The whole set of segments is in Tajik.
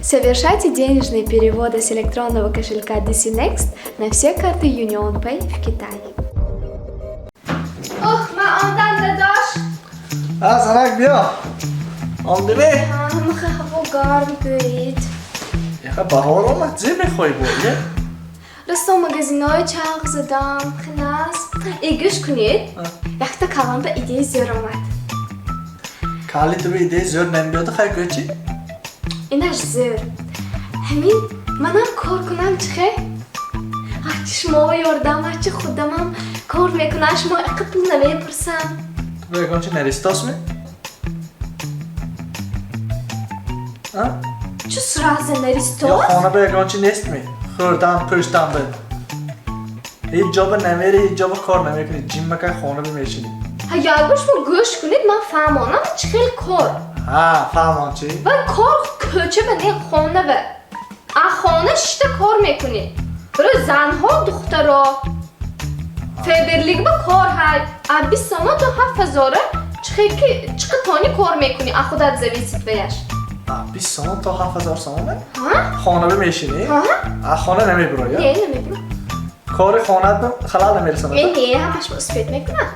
Совершайте денежные переводы с электронного кошелька DC Next на все карты UnionPay в Китае. Ох, ман омадам, дадош. А, занак, биё. Омдиме? Ҳама ҳаво гарм гӯед. Яха, баҳор омад, зе мехоҳӣ бо? Е? Расто магазинои чарх задам, хинас. Э, гӯш кунед. Якта калонда идея зӯр омад. Кали ту идея зӯр намебиёду, хай, гӯ чӣ? Инаш зӯр. Ҳамин манам кор кунам, чихе? Ҳарчи шумо ёрдам, ҳарчи худамам кор мекунам, шумо иқа пул намепурсам. Ту ягон чи наристосми? А? Чу сразу наристос? Ё хона ба ягон чи нестми? Хӯрдан, пӯштан ба. Ҳеҷ ҷо ба намери, ҳеҷ ҷо ба кор намекунӣ, ҷиммакай хона ба мешинӣ. Ҳа, ягон шумо гӯш кунед, ман фаҳмонам чӣ хел кор. Ҳа, фаҳмон чӣ? Ва кор кӯча ба не, хона ба. А хона шишта кор мекунӣ. Барои занҳо, духтаро. Фаберлик ба кор ҳай. А 20 сомон то 7000 чӣ хел ки чӣ қад тони кор мекунӣ, а худат зависит ваяш. А, 20 сомон то 7000 сомон? Ҳа? Хона ба мешинӣ? Ҳа? А хона намебироӣ? Не, намебирам. Кори хонаат ба халал намерасонад? Не, не, ҳамаш успеть мекунам.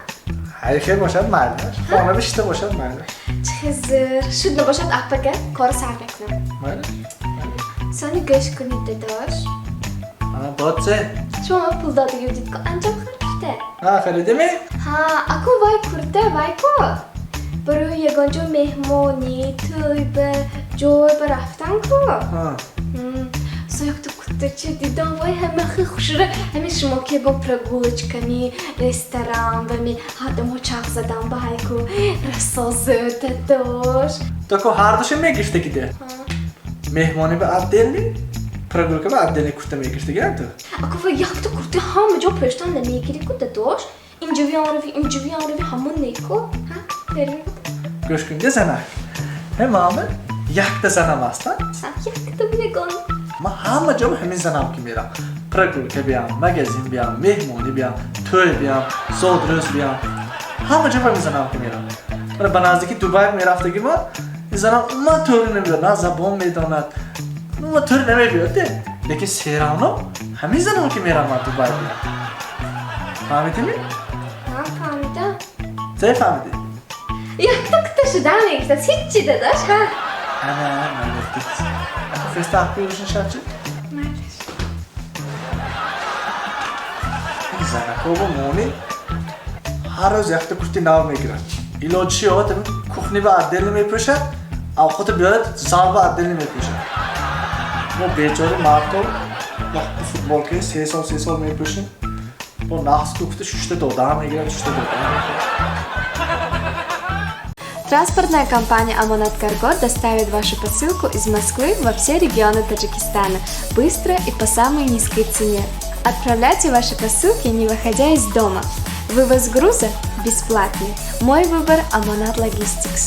Ҳай, хел бошад, майлаш. Хона ба шишта бошад, майлаш. Чӣ хел зӯр. Шуд, набошад, апага кори сар мекунам. Майлаш. Сони гӯш кунед, дадош. А, бод се? Шумо ма пул додагӣ будед-ку, анҷом харифта. Ҳа, харидими? Ҳа, аку вай курта, вай ку. Барои ягон ҷо меҳмонӣ, тӯй ба ҷой ба рафтан ку. Ҳа. Со якта куртача дидам, вай ҳама хел хушра. Ҳамин шумо ки ягон прогулочками, ресторан ва ми ҳардамо чарх задан ба ҳай ку. Расо зӯр, дадош. То ку ҳардуша мегирифтагӣ де? Ҳа. Меҳмонӣ ба отдельный, прогулка ба отдельный курта мегирифтагӣ ту? Аку вай якта курта ҳама ҷо пӯштан намегирӣ ку, дадош. Инҷавиён рави, инҷавиён рави, ҳамон не ку. Ҳа, ферми. Гӯш кун, де, занак. Ҳе, мама, якта занам аст, а? Ҳа, якта ягон. Ман ҳама ҷо ба ҳамин занам ки мерам. Прогулка биям, магазин биям, меҳмонӣ биям, тӯй биям, зодрӯз биям. Ҳама ҷо ба ҳамин занам ки мерам. Мана ба наздики Дубай мерафтагӣ ма, ин занам умуман тӯри намебиёд, на забон медонад. Умуман тӯри намебиёд, де. Лекин всё равно ҳамин занам ки мерам ман Дубай биям. Фаҳмидими? Ҳа, фаҳмидам. Чӣ фаҳмидӣ? Якта курта шудан мегиртад, ҳичи, дадош, ҳа. Ана, молодец. Аку феста акку юришин шавчи? Майлаш. Ин занако мони ҳар рӯз якта курти нав мегирад. Илоҷиши ёбад, ҳамин кухни ба отдельно мепӯшад, авқота биёрад, зал ба отдельно мепӯшад. Мо бечори мардто якта футболкаи 3 сол 3 сол мепӯшем. Бо нақс куфта шушта додаам мегирад, шушта додаам мегирад. Транспортная компания «Амонат Карго» доставит вашу посылку из Москвы во все регионы Таджикистана быстро и по самой низкой цене. Отправляйте ваши посылки, не выходя из дома. Вывоз груза бесплатный. Мой выбор – «Амонат Логистикс».